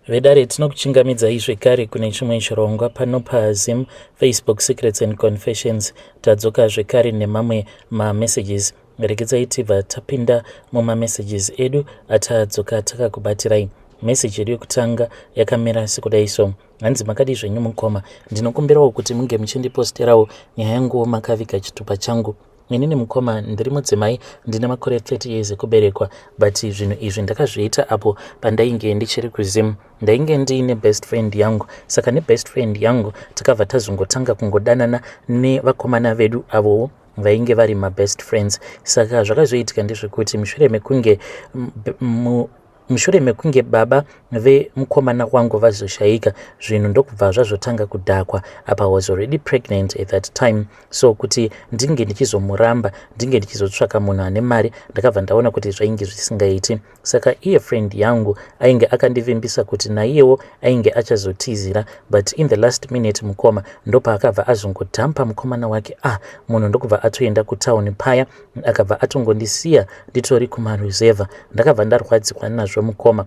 Vedare tinokuchingamidzai zvekare kune chimwe chirongwa pano paZim Facebook Secrets and Confessions. Tadzoka zvekare nemamwe mamessages. Regedzai tibva tapinda mumamessages edu atadzoka takakubatirai. Message yedu yekutanga yakamira sekudai so. Hanzi makadii zvenyu mukoma, ndinokumbirawo kuti munge muchindiposterawo nyaya yanguwo makaviga chitupa changu. Inini mukoma ndiri mudzimai ndine makore 30 years ekuberekwa but zvinhu izvi ndakazviita apo pandainge ndichiri kuZim. Ndainge ndiine best friend yangu saka nebest friend yangu takabva tazongotanga kungodanana nevakomana vedu avowo vainge vari mabest friends. Saka zvakazoitika ndezvekuti mushure mekunge Mushure mekunge baba vemukomana wangu vazoshaika, zvinhu ndokubva zvazotanga kudhakwa. Apa was already pregnant at that time. So kuti ndinge ndichizomuramba, ndinge ndichizotsvaka munhu ane mari, ndakabva ndaona kuti zvainge zvisingaiti. Saka iye friend yangu ainge akandivimbisa kuti naiyewo ainge achazotizira but in the last minute mukoma ndopaakabva azongodhampa mukomana wake ah munhu ndokubva atoenda kutown paya akabva atongondisiya nditori kumaruzevha ndakabva ndarwadzikwa nazvo mukoma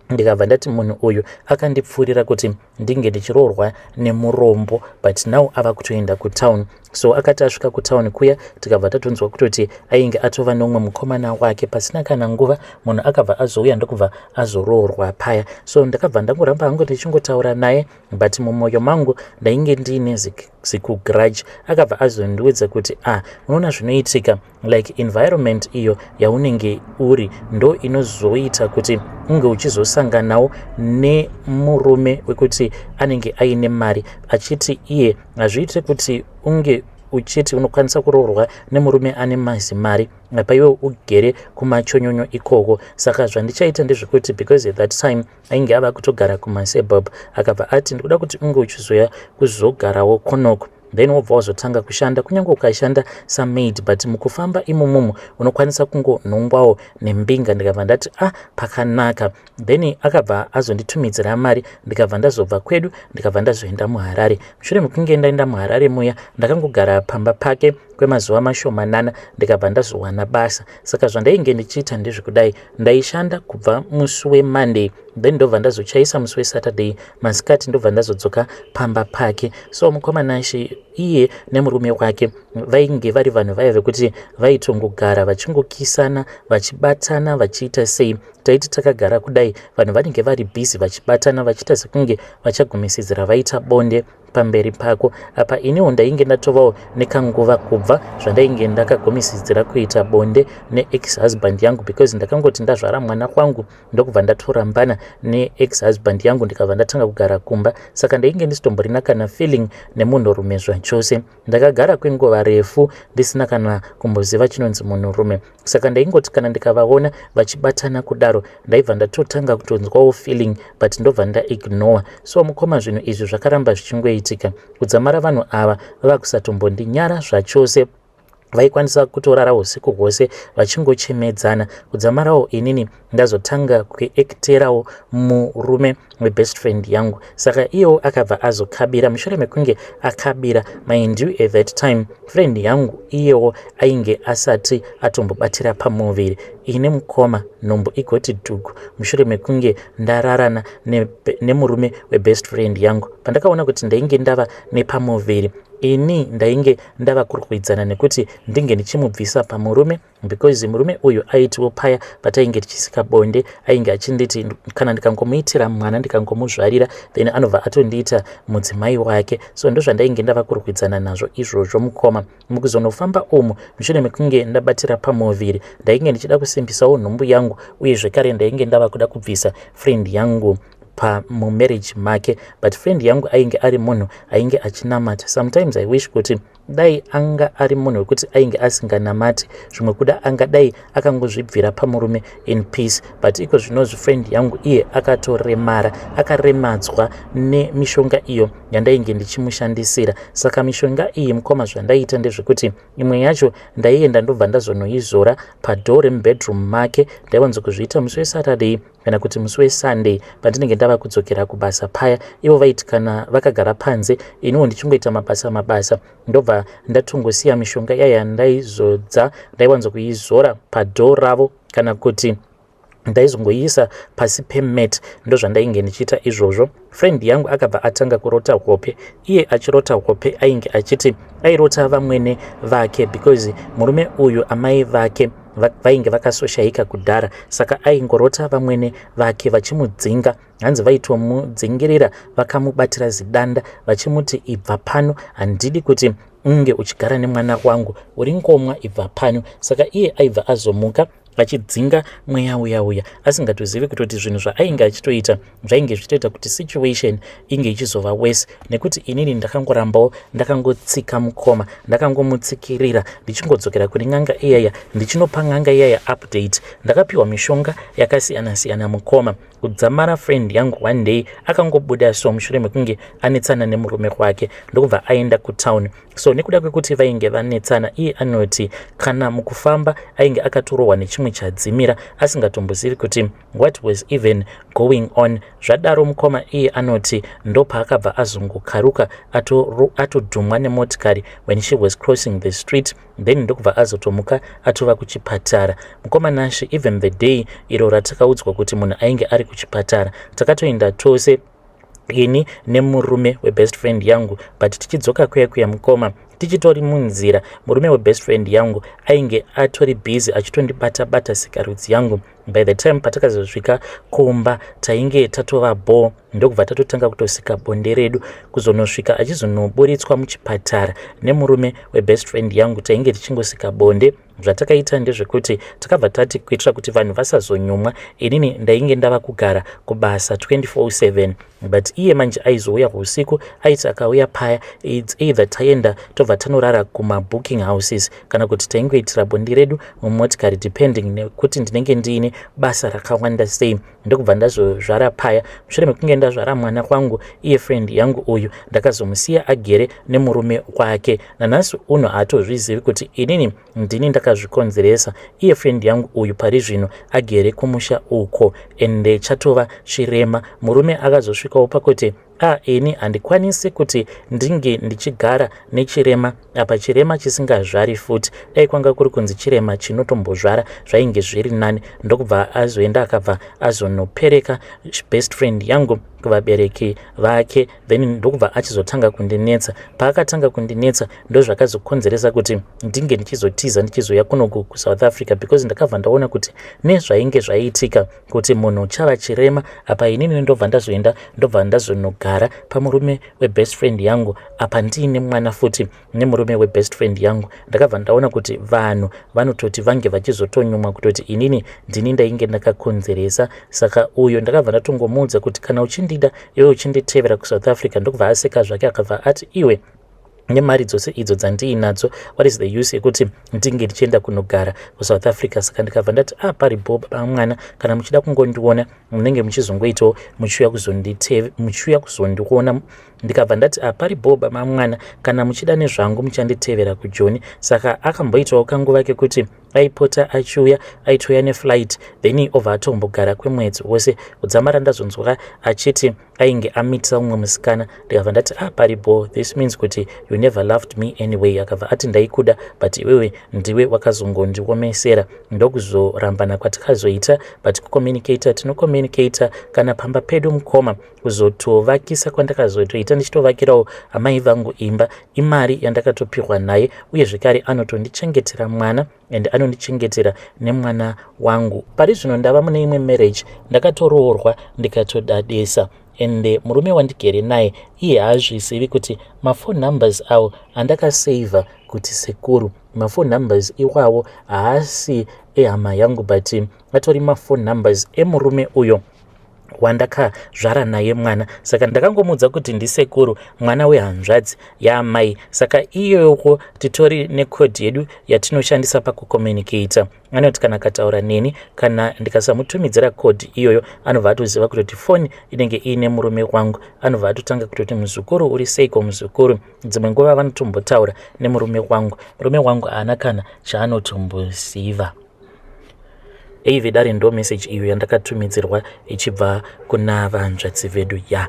ndikabva ndati munhu uyu akandipfuurira kuti ndinge ndichiroorwa nemurombo but now ava kutoenda kutown so akati asvika kutown kuya tikabva tatonzwa kutoti ainge atova neumwe mukomana wake pasina kana nguva munhu akabva azouya ndokubva azoroorwa paya so ndakabva ndangoramba hangu ndichingotaura naye but mumwoyo mangu ndainge ndiine zikugrudge akabva azondiudza kuti ah unoona zvinoitika like environment iyo yaunenge uri ndo inozoita kuti unge uchizosanganawo nemurume wekuti anenge aine mari achiti iye hazviite kuti unge uchiti unokwanisa kuroorwa nemurume ane mazimari apa iwe ugere kumachonyonyo ikoko saka zvandichaita ndezvekuti because at that time ainge ava kutogara kumasuburb akabva ati ndikuda kuti unge uchizoya kuzogarawo konoko then wobva wazotanga kushanda kunyange ukashanda samaid but mukufamba imomomo unokwanisa kungonhongwawo nembinga ndikabva ndati ah pakanaka then akabva azonditumidzira mari ndikabva ndazobva kwedu ndikabva ndazoenda muharare mushure mekunge ndaenda muharare muya ndakangogara pamba pake kwemazuva mashomanana ndikabva ndazowana basa saka zvandainge ndichiita ndezvekudai ndaishanda kubva musi wemonday then ndobva ndazochaisa musi wesaturday masikati ndobva ndazodzoka pamba pake so mukoma Nashe iye nemurume wake vainge vari vanhu vaya vekuti vaitongogara vachingokisana vachibatana vachiita sei taiti takagara kudai vanhu vanenge vari busy vachibatana vachiita sekunge vachagumisidzira vaita bonde pamberi pako apa iniwo ndainge ndatovawo nekanguva kubva zvandainge ndakagumisidzira kuita bonde neex husband yangu because ndakangoti ndazvara mwana kwangu ndokubva ndatorambana neex husband yangu ndikabva ndatanga kugara kumba saka ndainge ndisitomborina kana feeling nemunhurume zvachose ndakagara kwenguva refu ndisina kana kumboziva chinonzi munhurume saka ndaingoti kana ndikavaona vachibatana kudaro ndaibva ndatotanga kutonzwawo feeling but ndobva ndaignore so mukoma zvinhu izvi zvakaramba zvichingoitika kudzamara vanhu ava vava kusatombondinyara zvachose vaikwanisa kutorara usiku hwose vachingochemedzana kudzamarawo inini ndazotanga kuekterawo murume webest friend yangu saka iyewo akabva azokabira mushure mekunge akabira mind you at that time friend yangu iyewo ainge asati atombobatira pamuviri ine mukoma nhumbu igoti dhugu mushure mekunge ndararana nemurume ne webest friend yangu pandakaona kuti ndainge ndava nepamuviri ini ndainge ndava kurwidzana nekuti ndinge ndichimubvisa pamurume because murume uyu aitiwo paya patainge tichisika bonde ainge achinditi kana ndikangomuitira mwana ndikangomuzvarira then anobva atondiita mudzimai wake so ndozvandainge ndava kurwidzana nazvo izvozvo mukoma mukuzonofamba umu mushure mekunge ndabatira pamuviri ndainge ndichida kusimbisawo nhumbu yangu uye zvekare ndainge ndava kuda kubvisa friend yangu pamumarriage make but friend yangu ainge ari munhu ainge achinamata sometimes I wish kuti dai anga ari munhu wekuti ainge asinganamati zvimwe kuda angadai akangozvibvira pamurume in peace but iko zvinozvi friend yangu iye akatoremara akaremadzwa nemishonga iyo yandainge ndichimushandisira saka mishonga iyi mukoma zvandaiita ndezvekuti imwe yacho ndaienda ndobva ndazonoizora padoor remubedroom make ndaiwanzo kuzviita musi wesaturday kana kuti musi wesunday pandinenge ndava kudzokera kubasa paya ivo vaiti kana vakagara panze iniwo ndichingoita mabasa mabasa ndobva ndatongosiya mishonga iya yandaizodza ndaiwanzo kuizora padoor ravo kana kuti Ndaizongoiisa pasi pemat, ndozvandainge ndichiita izvozvo. Friend yangu akabva atanga kurota hope. Iye achirota hope ainge achiti airota vamwene vake, because murume uyu amai vake vainge vakasoshaika kudhara, saka aingorota vamwene vake vachimudzinga. Hanzi vaitomudzingerera vakamubatira zidanda vachimuti, "Ibva pano, handidi kuti unge uchigara nemwana wangu, uri ngomwa, ibva pano." Saka iye aibva azomuka achidzinga mweya uya uya, asingatozivi kutoti zvinhu zvaainge achitoita zvainge zvichitoita kuti situation inge ichizova worse, nekuti inini ndakangorambawo ndakangotsika mukoma, ndakangomutsikirira, ndichingodzokera kune n'anga iyaya, ndichinopa n'anga iyaya update. Ndakapiwa mishonga yakasiyana-siyana, mukoma. Kudzamara friend yangu one day akangobuda so mushure mekunge anetsana nemurume wake, ndokubva aenda kutown. So nekuda kwekuti vainge vanetsana, iye anoti kana mukufamba ainge akatorohwa nechimwe chadzimira, asingatombozivi kuti what was even going on. Zvadaro, mukoma, iye anoti ndopaakabva azongokaruka atodhumwa nemotikari when she was crossing the street, then ndokubva azotomuka atova kuchipatara. Mukoma Nashe, even the day iro ratakaudzwa kuti munhu ainge ari kuchipatara, takatoenda tose, ini nemurume webest friend yangu, but tichidzoka kuya kuya, mukoma, tichitori munzira, murume webest friend yangu ainge atori busy achitondibata bata sikarudzi yangu. By the time patakazosvika kumba, tainge tatova bo, ndokubva tatotanga kutosika bonde redu. Kuzonosvika achizonoburitswa muchipatara nemurume webest friend yangu, tainge tichingosika bonde. Zvatakaita ndezvekuti takabva tati, kuitira kuti vanhu vasazonyumwa, inini ndainge ndava kugara kubasa 24/7, but iye manje aizouya usiku. Aiti akauya paya, its either taenda tobva tanorara kumabooking houses, kana kuti taingoitira bonde redu mumotikari, depending nekuti ndinenge ndiine basa rakawanda sei. Ndokubva ndazozvara paya. Mushure mekunge ndazvara mwana wangu, iye friend yangu uyu ndakazomusiya agere nemurume wake. Nanhasi uno haatozvizivi kuti inini ndini ndakazvikonzeresa. Iye friend yangu uyu pari zvino agere kumusha uko, ende chatova chirema. Murume akazosvikawo pakuti, "A, ini handikwanisi kuti ndinge ndichigara nechirema, apa chirema chisingazvari futi. Dai kwanga kuri kunzi chirema chinotombozvara, zvainge zviri nani." Ndokubva azoenda, akabva azonopereka best friend yangu kuvabereki vake, then ndokubva achizotanga kundinetsa. Paakatanga kundinetsa, ndozvakazokonzeresa kuti ndinge ndichizotiza, ndichizoya kunoku kuSouth Africa, because ndakabva ndaona kuti nezvainge zvaiitika, kuti munhu chava chirema, apa inini ndobva ndazoenda, ndobva ndazonogara pamurume webest friend yangu, apa ndiine mwana futi nemurume webest friend yangu. Ndakabva ndaona kuti vanhu vanototi vange vachizotonyumwa kutoti inini ndini ndainge ndakakonzeresa. Saka uyo ndakabva ndatongomuudza kuti, "Kana uchindida iwe, uchinditevera kuSouth Africa." Ndokubva aseka zvake, akabva ati, "Iwe, nemari dzose idzo dzandiinadzo, what is the use yekuti ndinge ndichienda kunogara kuSouth Africa?" Saka ndikabva ndati, "A ah, paripo baba mwana, kana muchida kungondiona, munenge muchizongoitawo muchiuya kuzondiona." Ndikabva ndati, "A ah, paripo baba mwana, kana muchida nezvangu, muchanditevera kuJoni." Saka akamboitawo kanguva kekuti aipota achiuya, aitouya neflight, then obva atombogara kwemwedzi wose, kudzamara ndazonzwa achiti ainge amitisa mumwe musikana. Ndikabva ndati, "Ah, paripo, this means kuti you never loved me anyway." Akabva ati, "Ndaikuda, but iwewe ndiwe wakazongondiomesera." Ndokuzorambana kwatakazoita, but kucommunicata tinocommunicata. Kana pamba pedu, mukoma, kuzotovakisa kwandakazotoita, ndichitovakirawo amai vangu imba, imari yandakatopihwa naye. Uye zvekare anotondichengetera mwana and anondichengetera nemwana wangu. Pari zvino ndava mune imwe marriage, ndakatoroorwa, ndikatodadisa, ende murume wandigere naye iye haazvizivi kuti maphone numbers avo andakasevha kuti sekuru, maphone numbers iwawo haasi ehama yangu, but atori maphone numbers emurume uyo wandakazvara naye mwana. Saka ndakangomuudza kuti ndisekuru, mwana wehanzvadzi yaamai. Saka iyoko titori necode yedu yatinoshandisa pakucommunicata. Anoti kana akataura neni, kana ndikasamutumidzira code iyoyo, anobva atoziva kutoti foni inenge iine murume wangu. Anobva atotanga kutoti, "Muzukuru, uri seiko muzukuru?" Dzimwe nguva vanotombotaura nemurume wangu. Murume wangu haana kana chaanotomboziva. Ei vedare, ndo message iyo yandakatumidzirwa ichibva kuna vanzvadzi vedu. Ya,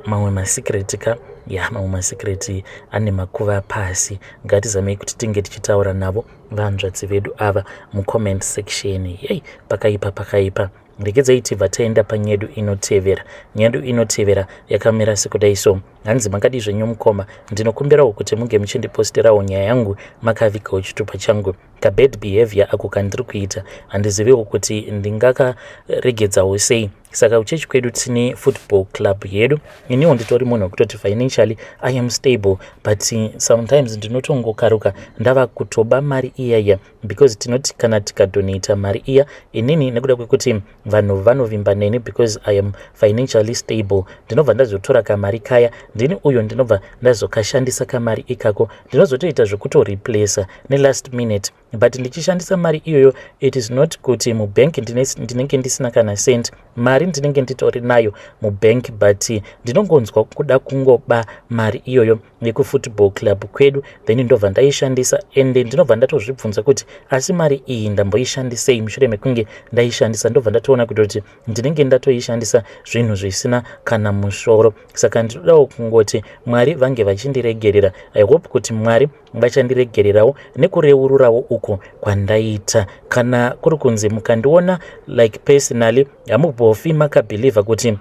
mamwe masecret ka, ya, mamwe masecret ane makuva pasi. Ngatizamei kuti tinge tichitaura navo vanzvadzi vedu ava mucomment section. Yei, pakaipa, pakaipa. Regedzai tibva taenda panyedu inotevera. Nyedu inotevera yakamira sekudai so. Hanzi makadii zvenyu mukoma, ndinokumbirawo kuti munge muchindiposterawo nyaya yangu makavigawo chitupa changu. Kabad behavior ako kandiri kuita handiziviwo kuti ndingakaregedzawo sei. Saka kuchechi kwedu tine football club yedu. Iniwo nditori munhu wekutoti financially I am stable, but sometimes ndinotongokaruka ndava kutoba mari iyaiya, because tinoti kana tikadonata mari iya, inini nekuda kwekuti vanhu vanovimba neni because I am financially stable, ndinobva ndazotora kamari kaya. Ndini uyo ndinobva ndazokashandisa kamari ikako. Ndinozotoita zvekutoreplaca nelast minute, but ndichishandisa mari iyoyo, it is not kuti mubank ndinenge ndisina kana cent. Mari ndinenge nditori nayo mubank, but ndinongonzwa kuda kungoba mari iyoyo yekufootball club kwedu, then ndobva ndaishandisa. Ende ndinobva ndatozvibvunza kuti asi mari iyi ndamboishandisei? Mushure mekunge ndaishandisa, ndobva ndatoona kutoti ndinenge ndatoishandisa zvinhu zvisina kana musoro. Saka ndinodawo kungoti Mwari vange vachindiregerera. I hope kuti Mwari vachandiregererawo nekureururawo uko kwandaita. Kana kuri kunzi mukandiona like personally, hamumbofi makabhilivha kuti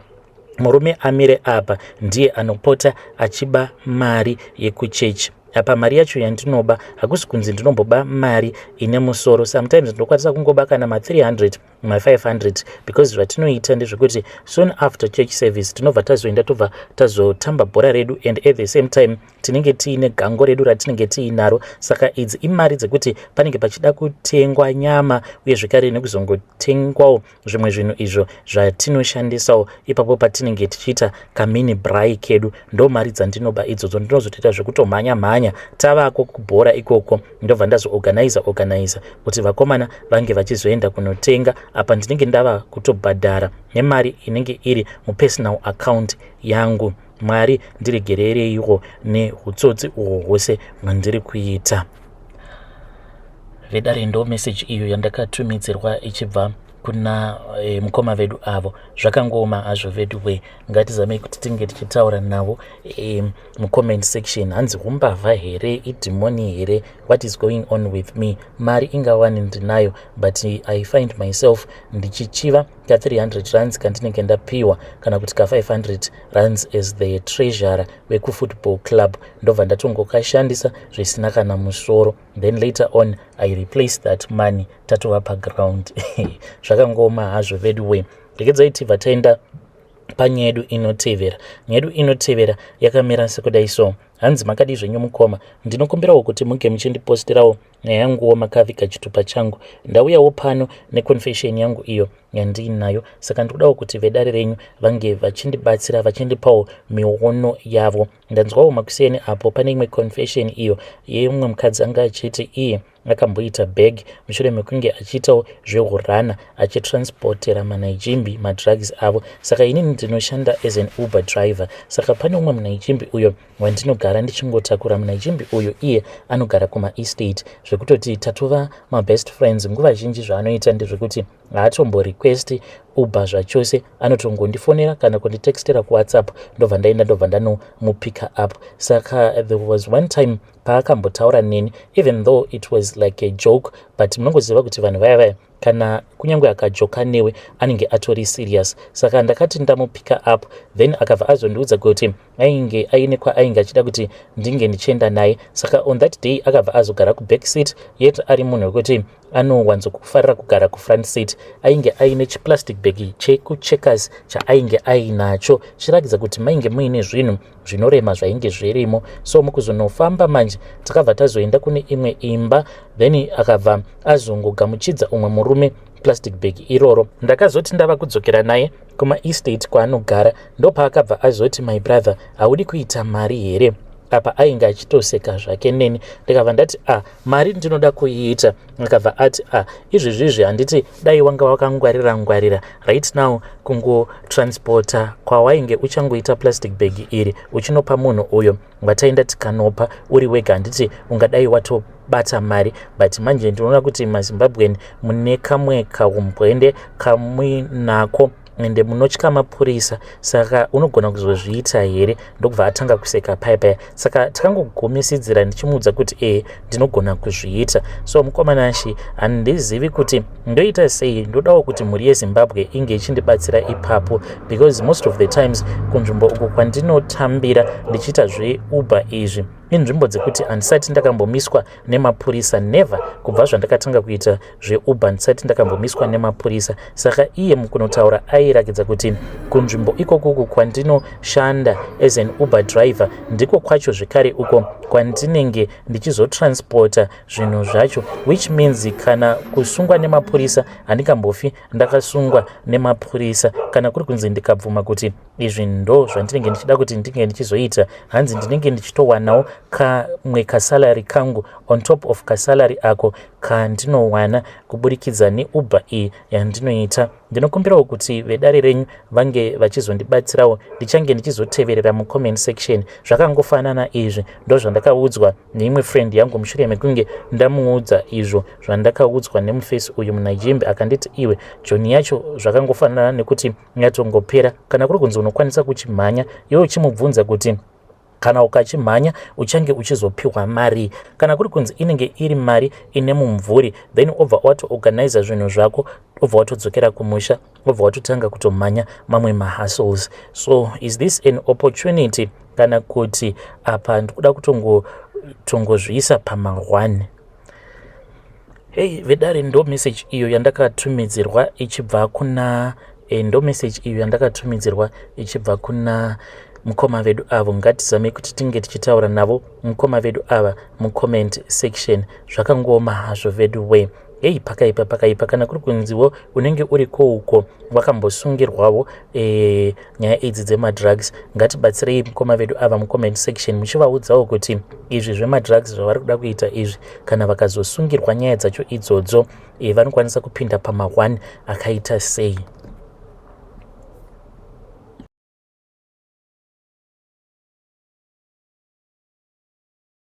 murume amire apa ndiye anopota achiba mari yekuchechi. Apa mari yacho yandinoba, hakusi kunzi ndinomboba mari ine musoro. Sometimes ndinokwanisa kungoba kana ma300, ma500, because zvatinoita ndezvekuti soon after church service tinobva tazoenda, tobva tazotamba bhora redu, and at the same time tinenge tiine gango redu ratinenge tiinaro. Saka idzi imari dzekuti panenge pachida kutengwa nyama, uye zvekare nekuzongotengwawo zvimwe zvinhu izvo zvatinoshandisawo ipapo patinenge tichiita kamini braai kedu. Ndo mari dzandinoba idzodzo. Ndinozotoita zvekutomhanya mhanya tavako kubhora ikoko, ndobva ndazoorganiza organiza kuti vakomana vange vachizoenda kunotenga. Apa ndinenge ndava kutobhadhara nemari inenge iri mupersonal account yangu. Mwari ndiregerereiwo neutsotsi uhwo hwose hwandiri kuita. Vedare, ndo meseji iyo yandakatumidzirwa ichibva kuna mukoma vedu avo. Zvakangooma hazvo vedu we. Ngatizamei kuti tinge tichitaura navo mucomment section. Hanzi umbavha here, idhimoni here? What is going on with me? Mari ingawani ndinayo, but I find myself ndichichiva ka300 rands kandinenge ndapiwa, kana kuti ka500 rands as the treasurer wekufootball club, ndobva ndatongokashandisa zvisina kana musoro. Then later on I replace that money tatova paground. Zvakangooma hazvo vedu we. Regedzai tibva taenda panyedu inotevera. Nyedu inotevera yakamira sekudai so. Hanzi makadii zvenyu mukoma, ndinokumbirawo kuti munge muchindiposterawo nyaya yanguwo makaviga chitupa changu. Ndauyawo pano neconfession yangu iyo yandiinayo, saka ndikudawo kuti vedare renyu vange vachindibatsira, vachindipawo miono yavo. Ndanzwawo makuseni apo pane imwe confession iyo yemumwe mukadzi anga achiti iye akamboita bag mushure mekunge achiitawo zvehurana, achitransportera manaijimbi madrugs avo. Saka inini ndinoshanda as an Uber driver. Saka pane umwe munaijimbi uyo wandinogara ndichingotakura. Munaijimbi uyo iye anogara kumaestate, zvekutoti tatova mabest friends. Nguva zhinji zvaanoita ndezvekuti haatomborequesti Uber zvachose, anotongondifonera kana kunditextera kuWhatsApp, ndobva ndaenda, ndobva ndanomupicka up. Saka there was one time paakambotaura neni, even though it was like a joke, but munongoziva kuti vanhu vaya vaya, kana kunyange akajoka newe, anenge atori serious. Saka ndakati ndamupicka up, then akabva azondiudza kuti ainge aine kwaainge achida kuti ndinge ndichienda naye. Saka on that day akabva azogara kuback seat, yet ari munhu wekuti anowanzokufarira kugara kufront seat. Ainge aine chiplastic bag chekuCheckers chaainge ainacho, chiratidza kuti mainge muine zvinhu zvinorema zvainge zvirimo. So mukuzonofamba manje, takabva tazoenda kune imwe imba, then akabva azongogamuchidza umwe murume plastic bag iroro. Ndakazoti ndava kudzokera naye kumaestate kwaanogara, ndopaakabva azoti, "My brother, haudi kuita mari here?" Apa ainge achitoseka zvake neni. Ndikabva ndati, "A ah, mari ndinoda kuiita." Akabva ati, "A ah, izvezvizvi handiti dai wanga wakangwarira ngwarira right now kungotransporta kwawainge uchangoita plastic bag iri uchinopa munhu uyo wataenda tikanopa uri wega, handiti ungadai watobata mari? But manje ndinoona kuti maZimbabwean mune kamwe kaumbwende kamuinako." Ende munotya mapurisa, saka unogona kuzozviita here? Ndokubva atanga kuseka paya paya. Saka takangogumisidzira ndichimuudza kuti ee, ndinogona kuzviita. So mukomanashi, handizivi kuti ndoita sei. Ndodawo kuti mhuri yeZimbabwe inge ichindibatsira ipapo, because most of the times kunzvimbo uku kwandinotambira ndichiita zveUber izvi inzvimbo dzekuti handisati ndakambomiswa nemapurisa, never. Kubva zvandakatanga kuita zveUber, ndisati ndakambomiswa nemapurisa. Saka iye mukunotaura airakidza kuti kunzvimbo ikokuku kwandinoshanda as an Uber driver ndiko kwacho zvekare uko kwandinenge ndichizotransporta zvinhu zvacho, which means kana kusungwa nemapurisa handingambofi ndakasungwa nemapurisa, kana kuri kunzi ndikabvuma kuti izvi ndo zvandinenge ndichida kuti ndinge ndichizoita. Hanzi ndinenge ndichitowanawo kamwe kasalary kangu on top of kasalary ako kandinowana kuburikidza neUber iyi yandinoita. Ndinokumbirawo kuti vedare renyu vange vachizondibatsirawo. Ndichange ndichizoteverera mucomment section. Zvakangofanana izvi ndo zvandakaudzwa neimwe friend yangu mushure mekunge ndamuudza izvo zvandakaudzwa nemufesi uyu muNajimbi. Akanditi, "Iwe, Joni yacho zvakangofanana nekuti yatongopera kana kuri kunzi unokwanisa kuchimhanya." Iwe uchimubvunza kuti kana ukachimhanya uchange uchizopiwa mari, kana kuri kunzi inenge iri mari ine mumvuri, then obva watoorganiza zvinhu zvako, obva watodzokera kumusha, obva watotanga kutomhanya mamwe mahustles. So is this an opportunity, kana kuti apa ndikuda kutongozviisa pama1? Hei vedare, ndo message iyo yandakatumidzirwa ichibva kuna ndo message iyo yandakatumidzirwa ichibva kuna mukoma vedu avo. Ngatizame kuti tinge tichitaura navo mukoma vedu ava mucomment section. Zvakangooma hazvo vedu we. Hei, pakaipa, pakaipa. Kana kuri kunziwo unenge uri kouko wakambosungirwawo nyaya idzi dzemadrugs, ngatibatsirei mukoma vedu ava mucomment section, muchivaudzawo kuti izvi zvemadrugs zvavari kuda kuita izvi, kana vakazosungirwa nyaya dzacho idzodzo, vanokwanisa kupinda pama1 akaita sei.